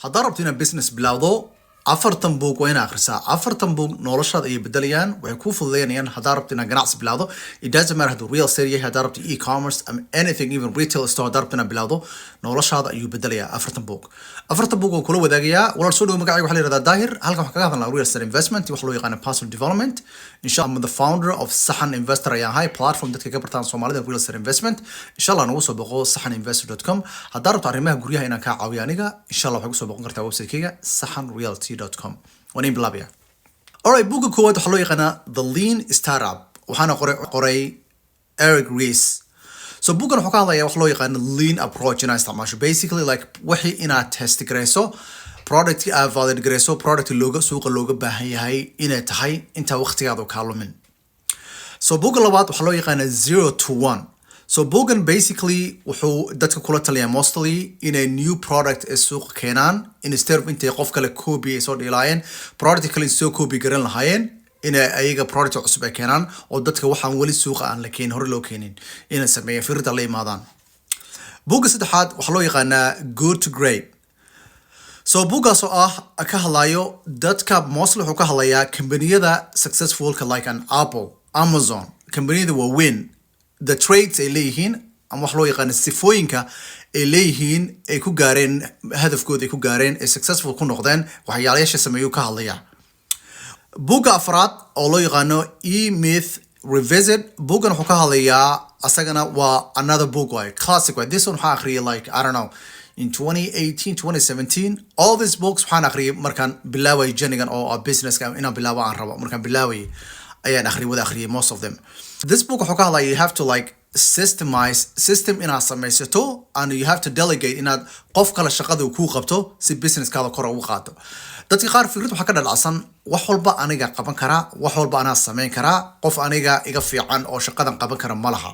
Haddaad rabto inaad business bilowdo, 40 buug waa inaad akhrisaa. 40 buug noloshaada ayay bedelayaan, waxay kuu fududeynayaan. Haddaad rabto inaad ganacsi bilowdo, it doesn't matter hadduu real estate yahay, haddaad rabto e-commerce ama anything, even retail store haddaad rabto inaad bilowdo, noloshaada ayuu bedelayaa 40 buug. 40 buug oo kula wadaagayaa. Walaal, soo dhowo. Magacayga waxaa la yihahdaa Daahir. Halkan waxaan kaga hadalnaa real estate investment, wax loo yaqaano personal development. Insha Allah, I'm the founder of Saxan Investor ayaan ahay, platform dadka ka bartaan Soomaalida real estate investment. Insha Allah, nagu soo boqo saxaninvestor.com. Haddaad rabto arrimaha guryaha inaan kaa caawiyo aniga, insha Allah, waxaad ku soo boqon kartaa website-kayga saxanrealty.com. Waan in bilaabaya. Alright, buugga koowaad waxaa loo yaqaanaa The Lean Startup, waxaana qoray Eric Ries. So buuggan wuxuu ka hadlayaa wax loo yaqaano lean approach, inaad isticmaasho basically like wixii inaad test garayso, product aad valid garayso, product looga suuqa looga baahan yahay inay tahay, intaa waqtigaada kaa lumin. So buugga labaad waxaa loo yaqaanaa Zero to One. So buuggan basically wuxuu dadka kula taliyaa mostly inay new product ay suuqa keenaan, instead of intay qof kale copy ay soo dhilaayeen, product kale soo copy garan lahaayeen, inay ayaga product cusub ay keenaan oo dadka waxaan weli suuqa aan la keenin, hore loo keenin, inay sameeyaan, fikrada la imaadaan. Buugga saddexaad waxaa loo yaqaanaa Good to Great. So buuggaas oo ah ka hadlayo dadka, mostly wuxuu ka hadlayaa kambaniyada successfulka, like an Apple, Amazon, kambaniyada waaweyn, the traits ay leeyihiin ama wax loo yaqaano sifooyinka ay leeyihiin, ay ku gaareen hadafkooda, ay ku gaareen, ay successful ku noqdeen, waxyaalayaasha sameeyuu ka hadlaya. Buugga afraad oo loo yaqaano E-Myth Revisited, buuggan wuxuu ka hadlayaa, asagana waa another book waay, classic waay. This one waxaa akhriyay like, I don't know, in 2018, 2017. All these books waxaan akhriyay markaan bilaaway journeygan oo ah businesska inaan bilaabo aan rabo. Markaan bilaawayay ayaan akhriyay, wada akhriyay most of them. This book wuxuu ka hadlaya you have to like systemize, system inaad samaysato, and you have to delegate, inaad qof kale shaqada kuu qabto si businesskaada kor ugu qaado. Dadka qaar fikrad waxaa ka dhadhacsan, wax walba aniga qaban karaa, wax walba anaa samayn karaa, qof aniga iga fiican oo shaqadan qaban kara ma laha.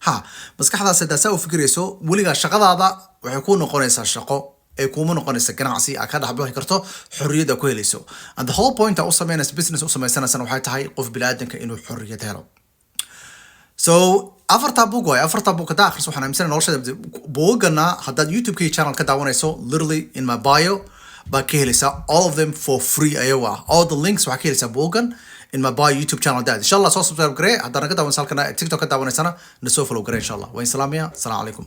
Ha maskaxdaas haddaa saa u fikirayso, weligaa shaqadaada waxay kuu noqonaysaa shaqo ee kuuma noqonaysa ganacsi aad ka dhex bixi karto, xorriyad aad ku helayso. And the whole point aa u samaynaysa business u samaysanaysana waxay tahay qof biniaadanka inuu xorriyad helo. So afartaa book waay. Afartaa book haddaa akhriso, waxaan aaminsanahay noloshada. Buugana haddaad YouTube-kii channel ka daawanayso, literally in my bio baa ka helaysaa all of them for free ayago ah. All the links waxaa ka helaysaa buugan in my bio, YouTube channel daad. Insha Allah, soo subscribe garee. Haddaad naga daawanaysa halkana, TikTok ka daawanaysana, na soo follow garee, insha Allah. Waan salaamaya. Asalaamu calaykum.